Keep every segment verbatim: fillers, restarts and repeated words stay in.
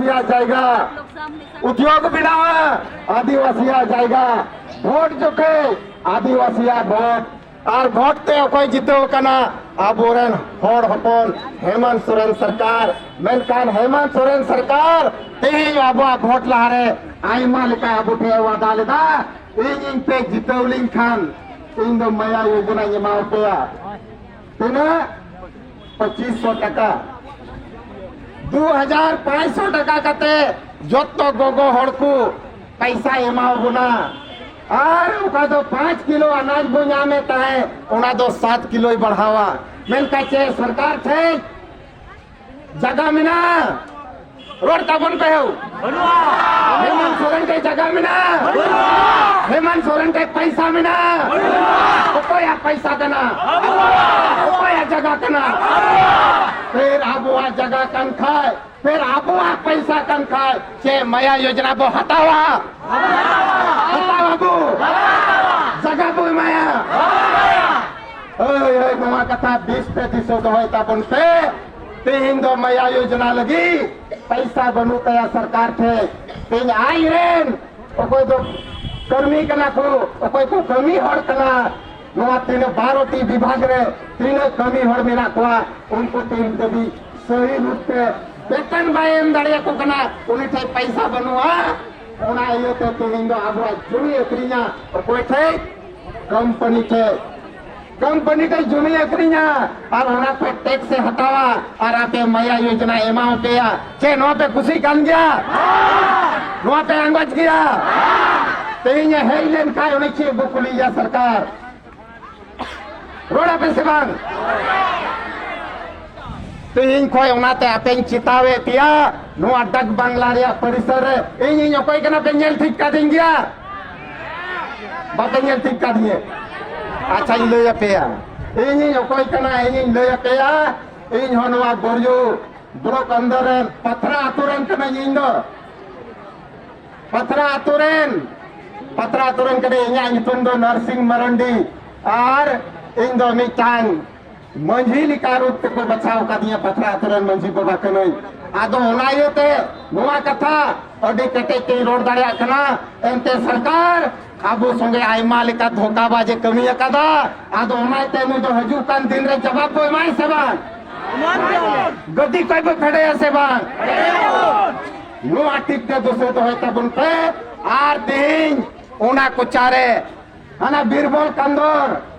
ᱡᱟᱭᱜᱟ ᱩᱫᱽᱭᱳᱜᱽ ᱵᱮᱱᱟᱣᱟ, ᱟᱹᱫᱤᱵᱟᱹᱥᱤᱭᱟᱜ ᱡᱟᱭᱜᱟ ᱵᱷᱳᱴ ᱡᱚᱠᱷᱮᱡ ᱟᱹᱫᱤᱵᱟᱹᱥᱤᱭᱟᱜ ᱵᱷᱳᱴ᱾ ᱟᱨ ᱵᱷᱳᱴ ᱛᱮ ᱚᱠᱚᱭ ᱡᱤᱛᱟᱹᱣ ᱠᱟᱱᱟ? ᱟᱵᱚᱨᱮᱱ ᱦᱚᱲ ᱦᱚᱯᱚᱱ ᱦᱮᱢᱟᱱᱛ ᱥᱚᱨᱮᱱ ᱥᱚᱨᱠᱟᱨ᱾ ᱢᱮᱱᱠᱷᱟᱱ ᱦᱮᱢᱟᱱᱛ ᱥᱚᱨᱮᱱ ᱥᱚᱨᱠᱟᱨ ᱛᱮᱦᱮᱧ ᱟᱵᱚᱣᱟᱜ ᱵᱷᱳᱴ ᱞᱟᱦᱟᱨᱮ ᱟᱭᱢᱟ ᱞᱮᱠᱟ ᱟᱵᱚ ᱴᱷᱮᱱ ᱮ ᱣᱟᱫᱟ ᱞᱮᱫᱟ, "ᱤᱧ ᱤᱧ ᱯᱮ ᱡᱤᱛᱟᱹᱣ ᱞᱤᱧ ᱠᱷᱟᱱ ᱤᱧ ᱫᱚ ᱢᱟᱭᱟ ᱭᱳᱡᱚᱱᱟᱧ ᱮᱢᱟ ᱯᱮᱭᱟ᱾" ᱛᱤᱱᱟᱹᱜ? ᱯᱚᱸᱪᱤᱥ ᱥᱚ ᱴᱟᱠᱟ᱾ ᱫᱩ ᱦᱟᱡᱟᱨ ᱯᱟᱸᱪᱥᱚ ᱴᱟᱠᱟ ᱠᱟᱛᱮ ᱡᱚᱛᱚ ᱜᱚᱜᱚ ᱦᱚᱲ ᱠᱚ ᱯᱟᱭᱥᱟᱭ ᱮᱢᱟ ᱵᱚᱱᱟ᱾ ᱟᱨ ᱚᱠᱟ ᱫᱚ ᱯᱟᱸᱪ ᱠᱤᱞᱳ ᱟᱱᱟᱡ ᱵᱚ ᱧᱟᱢᱮᱫ ᱛᱟᱦᱮᱸᱫ, ᱚᱱᱟ ᱫᱚ ᱥᱟᱛ ᱠᱤᱞᱳᱭ ᱵᱟᱲᱦᱟᱣᱟ᱾ ᱢᱮᱱᱠᱷᱟᱱ ᱪᱮᱫ ᱥᱚᱨᱠᱟᱨ ᱴᱷᱮᱱ ᱡᱟᱭᱜᱟ ᱢᱮᱱᱟᱜᱼᱟ? ᱨᱚᱲ ᱛᱟᱵᱚᱱ ᱯᱮ ᱦᱳ᱾ ᱵᱟᱹᱱᱩᱜᱼᱟ᱾ ᱦᱮᱢᱟᱱᱛ ᱥᱚᱨᱮᱱ ᱴᱷᱮᱱ ᱡᱟᱭᱜᱟ ᱢᱮᱱᱟᱜᱼᱟ? ᱵᱟᱹᱱᱩᱜᱼᱟ᱾ ᱦᱮᱢᱟᱱᱛ ᱥᱚᱨᱮᱱ ᱴᱷᱮᱱ ᱯᱟᱭᱥᱟ ᱢᱮᱱᱟᱜᱼᱟ? ᱵᱟᱹᱱᱩᱜᱼᱟ᱾ ᱚᱠᱚᱭᱟᱜ ᱯᱟᱭᱥᱟ ᱠᱟᱱᱟ? ᱟᱵᱚᱣᱟᱜ᱾ ᱚᱠᱚᱭᱟᱜ ᱡᱟᱭᱜᱟ ᱠᱟᱱᱟ? ᱟᱵᱚᱣᱟᱜ᱾ ᱯᱷᱤᱨ ᱟᱵᱚᱣᱟᱜ ᱡᱟᱭᱜᱟ ᱠᱟᱱ ᱠᱷᱟᱡ, ᱯᱷᱤᱨ ᱟᱵᱚᱣᱟᱜ ᱯᱟᱭᱥᱟ ᱠᱟᱱ ᱠᱷᱟᱡ, ᱪᱮᱫ ᱢᱟᱭᱟ ᱭᱳᱡᱚᱱᱟ ᱵᱚ ᱦᱟᱛᱟᱣᱟ? ᱦᱟᱛᱟᱣᱟ ᱵᱚ? ᱡᱟᱭᱜᱟ ᱵᱚ ᱮᱢᱟᱭᱟ? ᱦᱳᱭ, ᱦᱳᱭ, ᱱᱚᱣᱟ ᱠᱟᱛᱷᱟ ᱵᱮᱥ ᱯᱮ ᱫᱤᱥᱟᱹ ᱫᱚᱦᱚᱭ ᱛᱟᱵᱚᱱ ᱯᱮ᱾ ᱛᱮᱦᱮᱧ ᱫᱚ ᱢᱟᱭᱟ ᱭᱳᱡᱚᱱᱟ ᱞᱟᱹᱜᱤᱫ ᱯᱟᱭᱥᱟ ᱵᱟᱹᱱᱩᱜ ᱛᱟᱭᱟ ᱥᱚᱨᱠᱟᱨ ᱴᱷᱮᱱ᱾ ᱛᱮᱦᱮᱧ ᱟᱡ ᱨᱮᱱ ᱚᱠᱚᱭ ᱫᱚ ᱠᱟᱹᱢᱤ ᱠᱟᱱᱟ ᱠᱚ, ᱚᱠᱚᱭ ᱠᱚ ᱠᱟᱹᱢᱤ ᱦᱚᱲ ᱠᱟᱱᱟ, ᱱᱚᱣᱟ ᱛᱤᱱᱟᱹᱜ ᱵᱟᱨᱚ ᱴᱤ ᱵᱤᱵᱷᱟᱜᱽ ᱨᱮ ᱛᱤᱱᱟᱹᱜ ᱠᱟᱹᱢᱤ ᱦᱚᱲ ᱢᱮᱱᱟᱜ ᱠᱚᱣᱟ, ᱩᱱᱠᱩ ᱛᱤᱱ ᱫᱷᱟᱹᱵᱤᱡ ᱥᱟᱹᱦᱤ ᱨᱩᱯ ᱛᱮ ᱵᱮᱛᱚᱱ ᱵᱟᱭ ᱮᱢ ᱫᱟᱲᱮᱭᱟᱠᱚ ᱠᱟᱱᱟ, ᱩᱱᱤ ᱴᱷᱮᱱ ᱯᱟᱭᱥᱟ ᱵᱟᱹᱱᱩᱜᱼᱟ᱾ ᱚᱱᱟ ᱤᱭᱟᱹᱛᱮ ᱛᱮᱦᱮᱧ ᱫᱚ ᱟᱵᱚᱣᱟᱜ ᱡᱩᱢᱤ ᱟᱹᱠᱷᱨᱤᱧᱟ ᱚᱠᱚᱭ ᱴᱷᱮᱱ? ᱠᱳᱢᱯᱟᱱᱤ ᱴᱷᱮᱱ᱾ ᱠᱳᱢᱯᱟᱱᱤ ᱴᱷᱮᱱ ᱡᱩᱢᱤ ᱟᱹᱠᱷᱨᱤᱧᱟ ᱟᱨ ᱚᱱᱟ ᱠᱷᱚᱱ ᱴᱮᱠᱥ ᱮ ᱦᱟᱛᱟᱣᱟ ᱟᱨ ᱟᱯᱮ ᱢᱟᱭᱟ ᱭᱳᱡᱚᱱᱟ ᱮᱢᱟ ᱯᱮᱭᱟ᱾ ᱪᱮᱫ ᱱᱚᱣᱟ ᱯᱮ ᱠᱩᱥᱤᱜ ᱠᱟᱱ ᱜᱮᱭᱟ? ᱱᱚᱣᱟ ᱯᱮ ᱟᱸᱜᱚᱪ ᱜᱮᱭᱟ? ᱛᱮᱦᱮᱧ ᱮ ᱦᱮᱡ ᱞᱮᱱ ᱠᱷᱟᱱ ᱩᱱᱤ ᱪᱮᱫ ᱵᱚ ᱠᱩᱞᱤᱭᱮᱭᱟ ᱥᱚᱨᱠᱟᱨ? ᱨᱚᱲ ᱟᱯᱮ ᱥᱮ ᱵᱟᱝ? ᱛᱮᱦᱮᱧ ᱠᱷᱚᱱ ᱚᱱᱟᱛᱮ ᱟᱯᱮᱧ ᱪᱮᱛᱟᱣᱮᱫ ᱯᱮᱭᱟ, ᱱᱚᱣᱟ ᱰᱟᱠ ᱵᱟᱝᱞᱟ ᱨᱮᱭᱟᱜ ᱯᱚᱨᱤᱥᱚᱨ ᱨᱮ ᱤᱧᱤᱧ ᱚᱠᱚᱭ ᱠᱟᱱᱟ ᱯᱮ ᱧᱮᱞ ᱴᱷᱤᱠ ᱠᱟᱫᱤᱧ ᱜᱮᱭᱟ? ᱵᱟᱯᱮ ᱧᱮᱞ ᱴᱷᱤᱠ ᱠᱟᱫᱤᱧᱟ? ᱟᱪᱪᱷᱟᱧ ᱞᱟᱹᱭ ᱟᱯᱮᱭᱟ, ᱤᱧᱤᱧ ᱚᱠᱚᱭ ᱠᱟᱱᱟ, ᱤᱧᱤᱧ ᱞᱟᱹᱭ ᱟᱯᱮᱭᱟ᱾ ᱤᱧ ᱦᱚᱸ ᱱᱚᱣᱟ ᱵᱚᱨᱡᱩ ᱵᱞᱚᱠ ᱟᱱᱰᱟᱨ ᱨᱮᱱ ᱯᱟᱛᱷᱨᱟ ᱟᱛᱳ ᱨᱮᱱ ᱠᱟᱹᱱᱟᱹᱧ ᱤᱧ ᱫᱚ᱾ ᱯᱟᱛᱷᱨᱟ ᱟᱛᱳ ᱨᱮᱱ, ᱯᱟᱛᱷᱨᱟ ᱟᱛᱳ ᱨᱮᱱ ᱠᱟᱹᱱᱟᱹᱧ᱾ ᱤᱧᱟᱹᱜ ᱧᱩᱛᱩᱢ ᱫᱚ ᱱᱟᱨᱥᱤᱝ ᱢᱟᱨᱟᱱᱰᱤ᱾ ᱟᱨ ᱤᱧ ᱫᱚ ᱢᱤᱫᱴᱟᱝ ᱢᱟᱹᱡᱷᱤ ᱞᱮᱠᱟ ᱨᱩᱯ ᱛᱮᱠᱚ ᱵᱟᱪᱷᱟᱣ ᱠᱟᱫᱤᱧᱟ, ᱯᱟᱛᱷᱨᱟ ᱟᱛᱳ ᱨᱮᱱ ᱢᱟᱹᱡᱷᱤ ᱵᱟᱵᱟ ᱠᱟᱹᱱᱟᱹᱧ᱾ ᱟᱫᱚ ᱚᱱᱟ ᱤᱭᱟᱹᱛᱮ ᱱᱚᱣᱟ ᱠᱟᱛᱷᱟ ᱟᱹᱰᱤ ᱠᱮᱴᱮᱡ ᱛᱮᱧ ᱨᱚᱲ ᱫᱟᱲᱮᱭᱟᱜ ᱠᱟᱱᱟ᱾ ᱮᱱᱛᱮ ᱥᱚᱨᱠᱟᱨ ᱟᱵᱚ ᱥᱚᱸᱜᱮ ᱟᱭᱢᱟ ᱞᱮᱠᱟ ᱫᱷᱳᱠᱟᱵᱟᱡ ᱮ ᱠᱟᱹᱢᱤ ᱟᱠᱟᱫᱟ᱾ ᱟᱫᱚ ᱚᱱᱟᱛᱮ ᱱᱩᱭ ᱫᱚ ᱦᱤᱡᱩᱜ ᱠᱟᱱ ᱫᱤᱱ ᱨᱮ ᱡᱟᱵᱟᱵ ᱵᱚ ᱮᱢᱟᱭ ᱥᱮ ᱵᱟᱝ? ᱜᱟᱹᱰᱤ ᱠᱷᱚᱡ ᱵᱚ ᱯᱷᱮᱰᱮᱭᱟ ᱥᱮ ᱵᱟᱝ? ᱱᱚᱣᱟ ᱴᱷᱤᱠ ᱛᱮ ᱫᱤᱥᱟᱹ ᱫᱚᱦᱚᱭ ᱛᱟᱵᱚᱱ ᱯᱮ᱾ ᱟᱨ ᱛᱮᱦᱮᱧ ᱚᱱᱟ ᱠᱚᱪᱟᱨᱮ ᱦᱟᱱᱟ ᱵᱤᱨᱵᱚᱞ ᱠᱟᱱᱫᱚᱨ,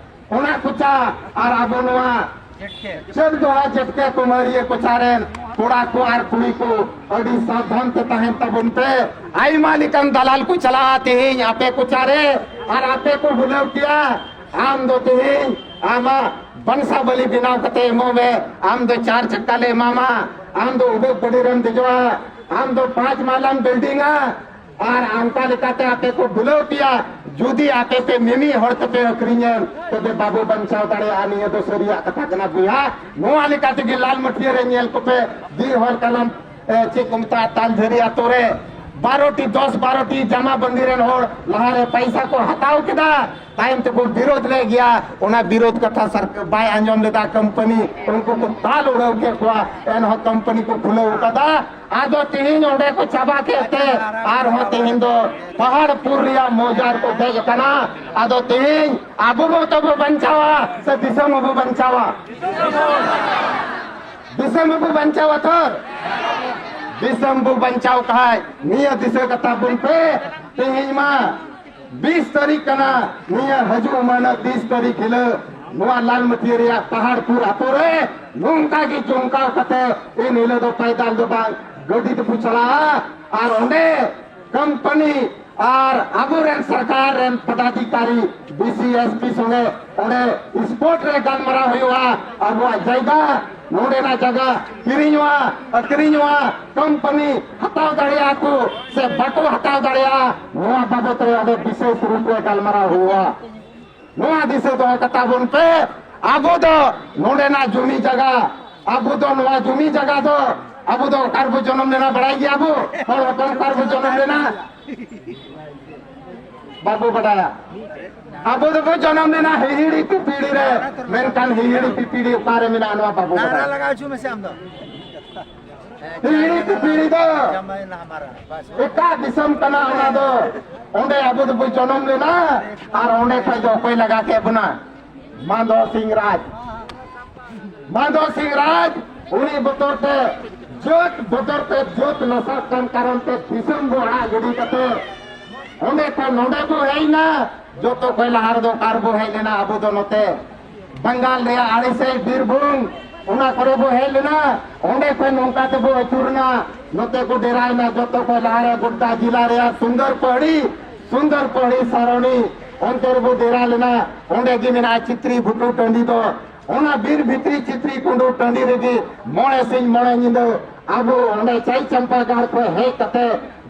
ᱚᱱᱟ ᱠᱚᱪᱟ ᱟᱨ ᱟᱵᱚ ᱱᱚᱣᱟ ᱪᱟᱹᱛ ᱫᱚᱦᱟ ᱡᱮᱴᱠᱮ ᱠᱩᱢᱟᱹᱨᱤᱭᱟᱹ ᱠᱚᱪᱟ ᱨᱮᱱ ᱠᱚᱲᱟ ᱠᱚ ᱟᱨ ᱠᱩᱲᱤ ᱠᱚ ᱟᱹᱰᱤ ᱥᱟᱵᱫᱷᱟᱱ ᱛᱮ ᱛᱟᱦᱮᱱ ᱛᱟᱵᱚᱱ ᱯᱮ᱾ ᱟᱭᱢᱟ ᱞᱮᱠᱟᱱ ᱫᱟᱞᱟᱞ ᱠᱚ ᱪᱟᱞᱟᱜᱼᱟ ᱛᱮᱦᱮᱧ ᱟᱯᱮ ᱠᱚᱪᱟ ᱨᱮ ᱟᱨ ᱟᱯᱮ ᱠᱚ ᱵᱩᱞᱟᱹᱣ ᱯᱮᱭᱟ᱾ ᱟᱢ ᱫᱚ ᱛᱮᱦᱮᱧ ᱟᱢᱟᱜ ᱵᱟᱱᱥᱟᱵᱟᱞᱤ ᱵᱮᱱᱟᱣ ᱠᱟᱛᱮ ᱮᱢᱚᱜ ᱢᱮ᱾ ᱟᱢ ᱫᱚ ᱪᱟᱨ ᱪᱟᱠᱟ ᱞᱮ ᱮᱢᱟᱢᱟ, ᱟᱢ ᱫᱚ ᱩᱰᱟᱹᱜ ᱜᱟᱹᱰᱤ ᱨᱮᱢ ᱫᱮᱡᱚᱜᱼᱟ, ᱟᱢ ᱫᱚ ᱯᱟᱸᱪ ᱢᱟᱞᱟᱢ ᱵᱤᱞᱰᱤᱝᱟ, ᱟᱨ ᱚᱱᱠᱟ ᱞᱮᱠᱟᱛᱮ ᱟᱯᱮ ᱠᱚ ᱵᱩᱞᱟᱹᱣ ᱯᱮᱭᱟ᱾ ᱡᱩᱫᱤ ᱟᱯᱮ ᱯᱮ ᱢᱤᱢᱤᱫ ᱦᱚᱲ ᱛᱮᱯᱮ ᱟᱹᱠᱷᱨᱤᱧᱮᱱ, ᱛᱚᱵᱮ ᱵᱟᱵᱚ ᱵᱟᱧᱪᱟᱣ ᱫᱟᱲᱮᱭᱟᱜᱼᱟ᱾ ᱱᱤᱭᱟᱹ ᱫᱚ ᱥᱟᱹᱨᱤᱭᱟᱜ ᱠᱟᱛᱷᱟ ᱠᱟᱱᱟ ᱵᱚᱭᱦᱟ᱾ ᱱᱚᱣᱟ ᱞᱮᱠᱟ ᱛᱮᱜᱮ ᱞᱟᱞ ᱢᱟᱹᱴᱤᱭᱟᱹ ᱨᱮ ᱧᱮᱞ ᱠᱚᱯᱮ, ᱵᱤᱨ ᱦᱚᱲ ᱠᱟᱞᱟᱢ, ᱮ, ᱪᱮᱫ ᱠᱚ ᱢᱮᱛᱟᱜᱼᱟ, ᱛᱟᱞᱡᱷᱟᱹᱨᱤ ᱟᱛᱳ ᱨᱮ ᱵᱟᱨᱚ ᱴᱤ, ᱫᱚᱥ ᱵᱟᱨᱚ ᱴᱤ ᱡᱟᱢᱟ ᱵᱟᱹᱱᱫᱤ ᱨᱮᱱ ᱦᱚᱲ ᱞᱟᱦᱟᱨᱮ ᱯᱟᱭᱥᱟ ᱠᱚ ᱦᱟᱛᱟᱣ ᱠᱮᱫᱟ, ᱛᱟᱭᱚᱢ ᱛᱮᱠᱚ ᱵᱤᱨᱳᱫ ᱞᱮᱫ ᱜᱮᱭᱟ᱾ ᱚᱱᱟ ᱵᱤᱨᱳᱫ ᱠᱟᱛᱷᱟ ᱥᱚᱨᱠᱟᱨ ᱵᱟᱭ ᱟᱸᱡᱚᱢ ᱞᱮᱫᱟ ᱠᱳᱢᱯᱟᱱᱤ, ᱩᱱᱠᱩ ᱠᱚ ᱫᱟᱞ ᱩᱲᱟᱹᱣ ᱠᱮᱫ ᱠᱚᱣᱟ, ᱮᱱᱦᱚᱸ ᱠᱳᱢᱯᱟᱱᱤ ᱠᱚ ᱠᱷᱩᱞᱟᱹᱣ ᱠᱟᱫᱟ᱾ ᱟᱫᱚ ᱛᱮᱦᱮᱧ ᱚᱸᱰᱮ ᱠᱚ ᱪᱟᱵᱟ ᱠᱮᱫ ᱛᱮ ᱟᱨᱦᱚᱸ ᱛᱮᱦᱮᱧ ᱫᱚ ᱯᱟᱦᱟᱲᱯᱩᱨ ᱨᱮᱭᱟᱜ ᱢᱚᱡᱟ ᱨᱮᱠᱚ ᱫᱮᱡ ᱟᱠᱟᱱᱟ᱾ ᱟᱫᱚ ᱛᱮᱦᱮᱧ ᱟᱵᱚ ᱵᱚ ᱛᱚᱵᱚ ᱵᱟᱧᱪᱟᱣᱟ ᱥᱮ ᱫᱤᱥᱚᱢ ᱵᱚ ᱵᱟᱧᱪᱟᱣᱟ? ᱫᱤᱥᱚᱢ ᱵᱚ ᱵᱟᱧᱪᱟᱣᱟ ᱛᱚ? ᱫᱤᱥᱚᱢ ᱵᱚ ᱵᱟᱧᱪᱟᱣ ᱠᱷᱟᱡ ᱱᱤᱭᱟᱹ ᱫᱤᱥᱟᱹ ᱠᱟᱛᱟ ᱵᱚᱱ ᱯᱮ᱾ ᱛᱮᱦᱮᱧ ᱢᱟ ᱵᱤᱥ ᱛᱟᱹᱨᱤᱠᱷ ᱠᱟᱱᱟ, ᱱᱤᱭᱟᱹ ᱦᱤᱡᱩᱜ ᱢᱟᱹᱦᱱᱟᱹ ᱵᱤᱥ ᱛᱟᱹᱨᱤᱠᱷ ᱦᱤᱞᱳᱜ ᱱᱚᱣᱟ ᱞᱟᱞᱢᱟᱹᱴᱤᱭᱟᱹ ᱨᱮᱭᱟᱜ ᱯᱟᱦᱟᱲᱯᱩᱨ ᱟᱛᱳ ᱨᱮ ᱱᱚᱝᱠᱟ ᱜᱮ ᱡᱚᱢᱠᱟᱣ ᱠᱟᱛᱮ ᱮᱱ ᱦᱤᱞᱳᱜ ᱫᱚ ᱯᱟᱭᱫᱟᱞ ᱫᱚ ᱵᱟᱝ, ᱜᱟᱹᱰᱤ ᱛᱮᱵᱚ ᱪᱟᱞᱟᱜᱼᱟ᱾ ᱟᱨ ᱚᱸᱰᱮ ᱠᱳᱢᱯᱟᱱᱤ ᱟᱨ ᱟᱵᱚᱨᱮᱱ ᱥᱚᱨᱠᱟᱨ ᱨᱮᱱ ᱯᱚᱫᱟᱫᱷᱤᱠᱟᱨᱤ ᱰᱤ ᱥᱤ ᱮᱥ ᱯᱤ ᱥᱚᱸᱜᱮ ᱚᱸᱰᱮ ᱥᱯᱚᱴ ᱨᱮ ᱜᱟᱞᱢᱟᱨᱟᱣ ᱦᱩᱭᱩᱜᱼᱟ᱾ ᱟᱵᱚᱣᱟᱜ ᱡᱟᱭᱜᱟ, ᱱᱚᱰᱮᱱᱟᱜ ᱡᱟᱭᱜᱟ ᱠᱤᱨᱤᱧᱚᱜᱼᱟ, ᱟᱹᱠᱷᱨᱤᱧᱚᱜᱼᱟ, ᱠᱳᱢᱯᱟᱱᱤ ᱦᱟᱛᱟᱣ ᱫᱟᱲᱮᱭᱟᱜᱼᱟ ᱠᱚ ᱥᱮ ᱵᱟᱠᱚ ᱦᱟᱛᱟᱣ ᱫᱟᱲᱮᱭᱟᱜᱼᱟ, ᱱᱚᱣᱟ ᱵᱟᱵᱚᱛ ᱨᱮ ᱚᱸᱰᱮ ᱵᱤᱥᱮᱥ ᱨᱩᱯ ᱨᱮ ᱜᱟᱞᱢᱟᱨᱟᱣ ᱦᱩᱭᱩᱜᱼᱟ᱾ ᱱᱚᱣᱟ ᱫᱤᱥᱟᱹ ᱫᱚᱦᱚ ᱠᱟᱛᱟ ᱵᱚᱱ ᱯᱮ᱾ ᱟᱵᱚ ᱫᱚ ᱱᱚᱰᱮᱱᱟᱜ ᱡᱩᱢᱤ ᱡᱟᱭᱜᱟ, ᱟᱵᱚ ᱫᱚ ᱱᱚᱣᱟ ᱡᱩᱢᱤ ᱡᱟᱭᱜᱟ ᱫᱚ ᱟᱵᱚ ᱫᱚ ᱚᱠᱟ ᱨᱮᱵᱚ ᱡᱚᱱᱚᱢ ᱞᱮᱱᱟ ᱵᱟᱲᱟᱭ ᱜᱮᱭᱟ ᱵᱚ? ᱦᱚᱲ ᱦᱚᱯᱚᱱ ᱚᱠᱟ ᱨᱮᱵᱚ ᱡᱚᱱᱚᱢ ᱞᱮᱱᱟ? ᱵᱟᱵᱚ ᱵᱟᱰᱟᱭᱟ᱾ ᱟᱵᱚ ᱫᱚᱵᱚ ᱡᱚᱱᱚᱢ ᱞᱮᱱᱟ ᱦᱤᱦᱤᱲᱤ ᱯᱤᱯᱤᱲᱤ ᱨᱮ, ᱢᱮᱱᱠᱷᱟᱱ ᱦᱤᱦᱤᱲᱤ ᱯᱤᱯᱤᱲᱤ ᱚᱠᱟ ᱨᱮ ᱢᱮᱱᱟᱜᱼᱟ ᱱᱚᱣᱟ ᱵᱟᱵᱚ ᱱᱟᱨᱟ ᱵᱟᱰᱟᱭᱟ᱾ ᱞᱟᱜᱟᱣ ᱦᱚᱪᱚ ᱢᱮᱥᱮ ᱟᱢ ᱫᱚ᱾ ᱯᱤᱲᱦᱤ ᱠᱮ ᱯᱤᱲᱦᱤ ᱫᱚ ᱮᱴᱟᱜ ᱫᱤᱥᱚᱢ ᱠᱟᱱᱟ, ᱚᱱᱟ ᱫᱚ ᱚᱸᱰᱮ ᱟᱵᱚ ᱫᱚᱵᱚ ᱡᱚᱱᱚᱢ ᱞᱮᱱᱟ᱾ ᱟᱨ ᱚᱸᱰᱮ ᱠᱷᱚᱡ ᱫᱚ ᱚᱠᱚᱭ ᱞᱟᱜᱟ ᱠᱮᱫ ᱵᱚᱱᱟ? ᱢᱟᱱᱫᱷᱚ ᱥᱤᱝ ᱨᱟᱡᱽ᱾ ᱢᱟᱱᱫᱷᱚ ᱥᱤᱝ ᱨᱟᱡᱽ, ᱩᱱᱤ ᱵᱚᱛᱚᱨ ᱛᱮ, ᱡᱟᱹᱛ ᱵᱚᱛᱚᱨ ᱛᱮ, ᱡᱟᱹᱛ ᱱᱟᱥᱟᱜ ᱠᱟᱱ ᱠᱟᱨᱚᱱ ᱛᱮ ᱫᱤᱥᱚᱢ ᱵᱚ ᱟᱲᱟᱜ ᱜᱤᱰᱤ ᱠᱟᱛᱮ ᱚᱸᱰᱮ ᱠᱷᱚᱱ ᱱᱚᱰᱮ ᱵᱚ ᱦᱮᱡ ᱮᱱᱟ᱾ ᱡᱚᱛᱚ ᱠᱷᱚᱱ ᱞᱟᱦᱟ ᱨᱮᱫᱚ ᱚᱠᱟ ᱨᱮᱵᱚ ᱦᱮᱡ ᱞᱮᱱᱟ? ᱟᱵᱚ ᱫᱚ ᱱᱚᱛᱮ ᱵᱟᱝᱜᱟᱞ ᱨᱮᱭᱟᱜ ᱟᱲᱮᱥᱮ ᱵᱤᱨᱵᱷᱩᱢ, ᱚᱱᱟ ᱠᱚᱨᱮ ᱵᱚ ᱦᱮᱡ ᱞᱮᱱᱟ᱾ ᱚᱸᱰᱮ ᱠᱷᱚᱱ ᱱᱚᱝᱠᱟ ᱛᱮᱵᱚ ᱟᱹᱪᱩᱨᱮᱱᱟ, ᱱᱚᱛᱮ ᱠᱚ ᱰᱮᱨᱟᱭᱮᱱᱟ᱾ ᱡᱚᱛᱚ ᱠᱷᱚᱱ ᱞᱟᱦᱟ ᱨᱮ ᱜᱳᱰᱰᱟ ᱡᱮᱞᱟ ᱨᱮᱭᱟᱜ ᱥᱩᱱᱫᱚᱨ ᱯᱟᱹᱦᱲᱤ, ᱥᱩᱱᱫᱚᱨ ᱯᱟᱹᱦᱲᱤ ᱥᱟᱨᱚᱱᱤ, ᱚᱱᱛᱮ ᱨᱮᱵᱚ ᱰᱮᱨᱟ ᱞᱮᱱᱟ᱾ ᱚᱸᱰᱮ ᱜᱮ ᱢᱮᱱᱟᱜᱼᱟ ᱪᱤᱛᱨᱤ ᱵᱷᱩᱴᱩ ᱴᱟᱺᱰᱤ ᱫᱚ᱾ ᱚᱱᱟ ᱵᱤᱨ ᱵᱷᱤᱛᱨᱤ ᱪᱤᱛᱨᱤ ᱠᱩᱸᱰᱩ ᱴᱟᱺᱰᱤ ᱨᱮᱜᱮ ᱢᱚᱬᱮ ᱥᱤᱧ ᱢᱚᱬᱮ ᱧᱤᱫᱟᱹ ᱟᱵᱚ ᱚᱸᱰᱮ ᱪᱟᱭ ᱪᱟᱢᱯᱟ ᱜᱟᱲ ᱠᱷᱚᱱ ᱦᱮᱡ ᱠᱟᱛᱮ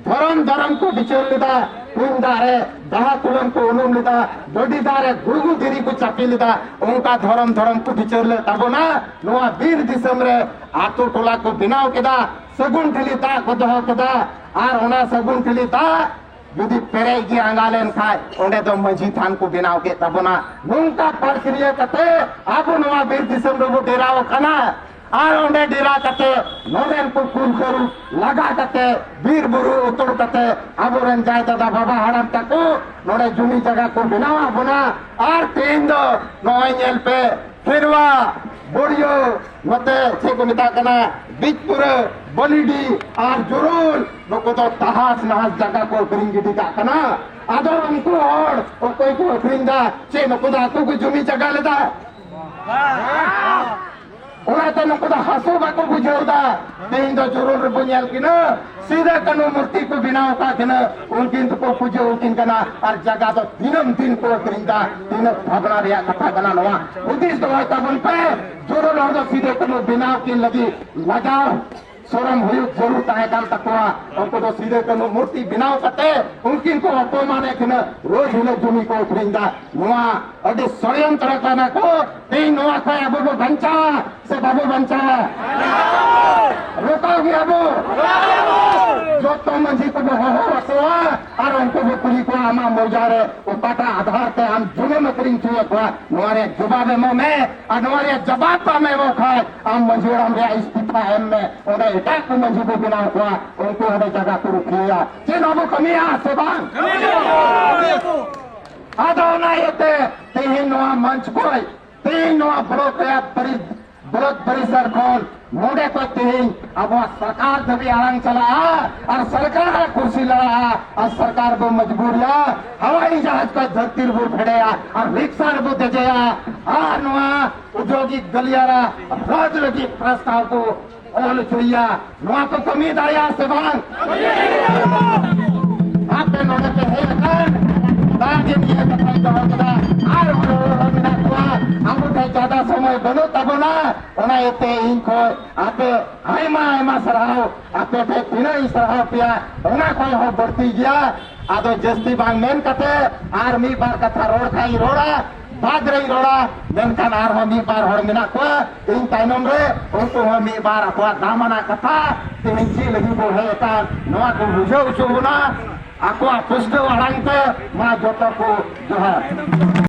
ᱫᱷᱚᱨᱚᱢ ᱫᱷᱚᱨᱚᱢ ᱠᱚ ᱵᱤᱪᱟᱹᱨ ᱞᱮᱫᱟ᱾ ᱠᱩᱧ ᱫᱟᱜ ᱨᱮ ᱵᱟᱦᱟ ᱠᱩᱞᱟᱹᱢ ᱠᱚ ᱩᱱᱩᱢ ᱞᱮᱫᱟ, ᱰᱟᱹᱰᱤ ᱫᱟᱜ ᱨᱮ ᱜᱩᱲᱜᱩ ᱫᱷᱤᱨᱤ ᱠᱚ ᱪᱟᱯᱮ ᱞᱮᱫᱟ᱾ ᱚᱱᱠᱟ ᱫᱷᱚᱨᱚᱢ ᱫᱷᱚᱨᱚᱢ ᱠᱚ ᱵᱤᱪᱟᱹᱨ ᱞᱮᱫ ᱛᱟᱵᱚᱱᱟ᱾ ᱱᱚᱣᱟ ᱵᱤᱨ ᱫᱤᱥᱚᱢ ᱨᱮ ᱟᱛᱳ ᱴᱚᱞᱟ ᱠᱚ ᱵᱮᱱᱟᱣ ᱠᱮᱫᱟ, ᱥᱟᱹᱜᱩᱱ ᱴᱷᱤᱞᱤ ᱫᱟᱜ ᱠᱚ ᱫᱚᱦᱚ ᱠᱮᱫᱟ᱾ ᱟᱨ ᱚᱱᱟ ᱥᱟᱹᱜᱩᱱ ᱴᱷᱤᱞᱤ ᱫᱟᱜ ᱡᱩᱫᱤ ᱯᱮᱨᱮᱡ ᱜᱮ ᱟᱸᱜᱟ ᱞᱮᱱ ᱠᱷᱟᱡ, ᱚᱸᱰᱮ ᱫᱚ ᱢᱟᱹᱡᱷᱤ ᱛᱷᱟᱱ ᱠᱚ ᱵᱮᱱᱟᱣ ᱠᱮᱫ ᱛᱟᱵᱚᱱᱟ᱾ ᱱᱚᱝᱠᱟ ᱯᱨᱚᱠᱨᱤᱭᱟ ᱠᱟᱛᱮ ᱟᱵᱚ ᱱᱚᱣᱟ ᱵᱤᱨ ᱫᱤᱥᱚᱢ ᱨᱮᱵᱚ ᱰᱮᱨᱟᱣ ᱟᱠᱟᱱᱟ᱾ ᱟᱨ ᱚᱸᱰᱮ ᱰᱮᱨᱟ ᱠᱟᱛᱮ ᱱᱚᱰᱮᱱ ᱠᱚ ᱠᱩᱞ ᱛᱟᱹᱨᱩᱵ ᱞᱟᱜᱟ ᱠᱟᱛᱮ ᱵᱤᱨ ᱵᱩᱨᱩ ᱩᱛᱟᱹᱨ ᱠᱟᱛᱮ ᱟᱵᱚᱨᱮᱱ ᱡᱟᱭ ᱫᱟᱫᱟ ᱵᱟᱵᱟ ᱦᱟᱲᱟᱢ ᱛᱟᱠᱚ ᱱᱚᱰᱮ ᱡᱩᱢᱤ ᱡᱟᱭᱜᱟ ᱠᱚ ᱵᱮᱱᱟᱣ ᱟᱵᱚᱱᱟ᱾ ᱟᱨ ᱛᱮᱦᱮᱧ ᱫᱚ ᱱᱚᱜᱼᱚᱭ ᱧᱮᱞ ᱯᱮ, ᱠᱷᱮᱨᱣᱟ, ᱵᱳᱲᱤᱭᱳ, ᱱᱚᱛᱮ ᱪᱮᱫ ᱠᱚ ᱢᱮᱛᱟᱜ ᱠᱟᱱᱟ, ᱵᱤᱡᱽᱯᱩᱨᱟᱹ, ᱵᱟᱹᱞᱤᱰᱤ ᱟᱨ ᱡᱩᱨᱩᱞ, ᱱᱩᱠᱩ ᱫᱚ ᱛᱟᱦᱟᱥ ᱱᱟᱦᱟᱥ ᱡᱟᱭᱜᱟ ᱠᱚ ᱟᱹᱠᱷᱨᱤᱧ ᱜᱤᱰᱤ ᱠᱟᱜ ᱠᱟᱱᱟ᱾ ᱟᱫᱚ ᱩᱱᱠᱩ ᱦᱚᱲ ᱚᱠᱚᱭ ᱠᱚ ᱟᱹᱠᱷᱨᱤᱧ ᱫᱟ? ᱪᱮᱫ ᱱᱩᱠᱩ ᱫᱚ ᱟᱠᱚ ᱠᱚ ᱡᱩᱢᱤ ᱡᱟᱭᱜᱟ ᱞᱮᱫᱟ? ᱚᱱᱟᱛᱮ ᱱᱩᱠᱩ ᱫᱚ ᱦᱟᱹᱥᱩ ᱵᱟᱠᱚ ᱵᱩᱡᱷᱟᱹᱣ ᱫᱟ᱾ ᱛᱮᱦᱮᱧ ᱫᱚ ᱡᱩᱨᱩᱞ ᱨᱮᱵᱚ ᱧᱮᱞ ᱠᱤᱱᱟ, ᱥᱤᱫᱟᱹ ᱠᱟᱹᱱᱦᱩ ᱢᱩᱨᱛᱤ ᱠᱚ ᱵᱮᱱᱟᱣ ᱟᱠᱟᱫ ᱠᱤᱱᱟ, ᱩᱱᱠᱤᱱ ᱫᱚᱠᱚ ᱯᱩᱡᱟᱹ ᱟᱹᱠᱤᱱ ᱠᱟᱱᱟ᱾ ᱟᱨ ᱡᱟᱭᱜᱟ ᱫᱚ ᱫᱤᱱᱟᱹᱢ ᱫᱤᱱ ᱠᱚ ᱟᱹᱠᱷᱨᱤᱧ ᱫᱟ᱾ ᱛᱤᱱᱟᱹᱜ ᱵᱷᱟᱵᱽᱱᱟ ᱨᱮᱭᱟᱜ ᱠᱟᱛᱷᱟ ᱠᱟᱱᱟ ᱱᱚᱣᱟ᱾ ᱦᱩᱫᱤᱥ ᱫᱚᱦᱚᱭ ᱛᱟᱵᱚᱱ ᱯᱮ, ᱡᱩᱨᱩᱞ ᱦᱚᱲ ᱫᱚ ᱥᱤᱫᱟᱹ ᱠᱟᱹᱱᱦᱩ ᱵᱮᱱᱟᱣ ᱠᱤᱱ ᱞᱟᱹᱜᱤᱫ ᱞᱟᱡᱟᱣ ᱥᱚᱨᱚᱢ ᱦᱩᱭᱩᱜ ᱡᱟᱹᱨᱩᱲ ᱛᱟᱦᱮᱸ ᱠᱟᱱ ᱛᱟᱠᱚᱣᱟ᱾ ᱩᱱᱠᱩ ᱫᱚ ᱥᱤᱫᱟᱹ ᱠᱟᱹᱱᱦᱩ ᱢᱩᱨᱛᱤ ᱵᱮᱱᱟᱣ ᱠᱟᱛᱮ ᱩᱱᱠᱤᱱ ᱠᱚ ᱚᱯᱚᱢᱟᱱᱮᱫ ᱠᱤᱱᱟ, ᱨᱳᱡ ᱦᱤᱞᱳᱜ ᱡᱩᱢᱤ ᱠᱚ ᱟᱹᱠᱷᱨᱤᱧ ᱫᱟ᱾ ᱱᱚᱣᱟ ᱟᱹᱰᱤ ᱥᱚᱲᱭᱚᱱᱛᱨᱚ ᱠᱟᱱᱟ ᱠᱚ᱾ ᱛᱮᱦᱮᱧ ᱱᱚᱣᱟ ᱠᱷᱚᱱ ᱟᱵᱚ ᱵᱚ ᱵᱟᱧᱪᱟᱣᱟ ᱥᱮ ᱵᱟᱵᱚ ᱵᱟᱧᱪᱟᱣᱟ? ᱨᱚᱠᱟᱣ ᱜᱮᱭᱟ ᱵᱚ᱾ ᱡᱚᱛᱚ ᱛᱚ ᱢᱟᱹᱡᱷᱤ ᱠᱚᱵᱚ ᱦᱚᱦᱚ ᱟᱠᱚᱣᱟ ᱟᱨ ᱩᱱᱠᱩ ᱵᱚ ᱠᱩᱞᱤ ᱠᱚᱣᱟ, ᱟᱢᱟᱜ ᱢᱚᱣᱡᱟ ᱨᱮ ᱚᱠᱟᱴᱟᱜ ᱟᱫᱷᱟᱨ ᱛᱮ ᱟᱢ ᱡᱩᱞᱩᱢ ᱟᱹᱠᱷᱨᱤᱧ ᱦᱚᱪᱚᱭᱮᱫ ᱠᱚᱣᱟ? ᱱᱚᱣᱟ ᱨᱮᱭᱟᱜ ᱡᱚᱵᱟᱵ ᱮᱢᱚᱜ ᱢᱮ᱾ ᱟᱨ ᱱᱚᱣᱟ ᱨᱮᱭᱟᱜ ᱡᱚᱵᱟᱵ ᱵᱟᱢ ᱮᱢᱚᱜ ᱠᱷᱟᱱ ᱟᱢ ᱢᱟᱹᱡᱷᱤ ᱦᱟᱲᱟᱢ ᱨᱮᱭᱟᱜ ᱤᱥᱛᱤᱯᱷᱟ ᱮᱢ ᱢᱮ᱾ ᱚᱸᱰᱮ ᱮᱴᱟᱜ ᱠᱚ ᱢᱟᱹᱡᱷᱤ ᱵᱚ ᱵᱮᱱᱟᱣ ᱠᱚᱣᱟ, ᱩᱱᱠᱩ ᱚᱸᱰᱮ ᱡᱟᱭᱜᱟ ᱠᱚ ᱨᱩᱠᱷᱤᱭᱟᱹᱭᱟ᱾ ᱪᱮᱫ ᱵᱟᱵᱚ ᱠᱟᱹᱢᱤᱭᱟ ᱥᱮ ᱵᱟᱝ? ᱟᱫᱚ ᱚᱱᱟ ᱤᱭᱟᱹᱛᱮ ᱛᱮᱦᱮᱧ ᱱᱚᱣᱟ ᱢᱚᱧᱪ ᱠᱷᱚᱱ, ᱛᱮᱦᱮᱧ ᱱᱚᱣᱟ ᱵᱞᱚᱠ ᱨᱮᱭᱟᱜ ᱯᱟᱹᱨᱤ-, ᱵᱞᱚᱠ ᱯᱚᱨᱤᱥᱚᱨ ᱠᱷᱚᱱ ᱱᱚᱰᱮ ᱠᱷᱚᱱ ᱛᱮᱦᱮᱧ ᱟᱵᱚᱣᱟᱜ ᱥᱚᱨᱠᱟᱨ ᱫᱷᱟᱹᱵᱤᱡ ᱟᱲᱟᱝ ᱪᱟᱞᱟᱜᱼᱟ ᱟᱨ ᱥᱚᱨᱠᱟᱨ ᱟᱜ ᱠᱩᱨᱥᱤ ᱞᱟᱲᱟᱜᱼᱟ ᱟᱨ ᱥᱚᱨᱠᱟᱨ ᱵᱚ ᱢᱚᱡᱽᱵᱩᱨᱤᱭᱟ, ᱦᱟᱣᱟᱭ ᱡᱟᱦᱟᱡᱽ ᱠᱷᱚᱱ ᱫᱷᱟᱹᱨᱛᱤ ᱨᱮᱵᱚ ᱯᱷᱮᱰᱮᱭᱟ ᱟᱨ ᱨᱤᱠᱥᱟ ᱨᱮᱵᱚ ᱫᱮᱡᱮᱭᱟ ᱟᱨ ᱱᱚᱣᱟ ᱩᱫᱭᱳᱜᱤᱠ ᱜᱟᱹᱞᱤᱭᱟᱨᱟ ᱨᱟᱡᱽ ᱞᱟᱹᱜᱤᱫ ᱯᱨᱚᱥᱛᱟᱵ ᱠᱚ ᱚᱞ ᱦᱚᱪᱚᱭᱟ᱾ ᱱᱚᱣᱟ ᱠᱚ ᱠᱟᱹᱢᱤ ᱫᱟᱲᱮᱭᱟᱜᱼᱟ ᱥᱮ ᱵᱟᱝ? ᱟᱯᱮ ᱱᱚᱰᱮ ᱯᱮ ᱦᱮᱡ ᱟᱠᱟᱱ, ᱫᱟᱜ ᱜᱮ ᱱᱤᱭᱟᱹ ᱠᱟᱛᱷᱟᱧ ᱫᱚᱦᱚ ᱠᱮᱫᱟ᱾ ᱟᱨ ᱦᱚᱲ ᱦᱚᱲ ᱢᱮᱱᱟᱜ ᱠᱚᱣᱟ, ᱟᱵᱚ ᱴᱷᱮᱱ ᱡᱟᱫᱟ ᱥᱚᱢᱚᱭ ᱵᱟᱹᱱᱩᱜ ᱛᱟᱵᱚᱱᱟ᱾ ᱚᱱᱟ ᱤᱭᱟᱹᱛᱮ ᱤᱧ ᱠᱷᱚᱱ ᱟᱯᱮ ᱟᱭᱢᱟ ᱟᱭᱢᱟ ᱥᱟᱨᱦᱟᱣ, ᱟᱯᱮ ᱴᱷᱮᱱ ᱛᱤᱱᱟᱹᱜ ᱤᱧ ᱥᱟᱨᱦᱟᱣ ᱯᱮᱭᱟ, ᱚᱱᱟ ᱠᱷᱚᱱ ᱦᱚᱸ ᱵᱟᱹᱲᱛᱤ ᱜᱮᱭᱟ᱾ ᱟᱫᱚ ᱡᱟᱹᱥᱛᱤ ᱵᱟᱝ ᱢᱮᱱ ᱠᱟᱛᱮ ᱟᱨ ᱢᱤᱫ ᱵᱟᱨ ᱠᱟᱛᱷᱟ ᱨᱚᱲ ᱠᱷᱟᱡ ᱤᱧ ᱨᱚᱲᱟ, ᱵᱟᱫᱽ ᱨᱮᱧ ᱨᱚᱲᱟ, ᱢᱮᱱᱠᱷᱟᱱ ᱟᱨᱦᱚᱸ ᱢᱤᱫ ᱵᱟᱨ ᱦᱚᱲ ᱢᱮᱱᱟᱜ ᱠᱚᱣᱟ ᱤᱧ ᱛᱟᱭᱱᱚᱢ ᱨᱮ, ᱩᱱᱠᱩ ᱦᱚᱸ ᱢᱤᱫ ᱵᱟᱨ ᱟᱠᱚᱣᱟᱜ ᱫᱟᱢᱟᱱᱟᱜ ᱠᱟᱛᱷᱟ ᱛᱮᱦᱮᱧ ᱪᱮᱫ ᱞᱟᱹᱜᱤᱫ ᱵᱚ ᱦᱮᱡ ᱟᱠᱟᱱ ᱱᱚᱣᱟ ᱠᱚ ᱵᱩᱡᱷᱟᱹᱣ ᱦᱚᱪᱚ ᱵᱚᱱᱟ ᱟᱠᱚᱣᱟᱜ ᱯᱩᱥᱴᱟᱹᱣ ᱟᱲᱟᱝ ᱛᱮ᱾ ᱢᱟ ᱡᱚᱛᱚ ᱠᱚ ᱡᱚᱦᱟᱨ᱾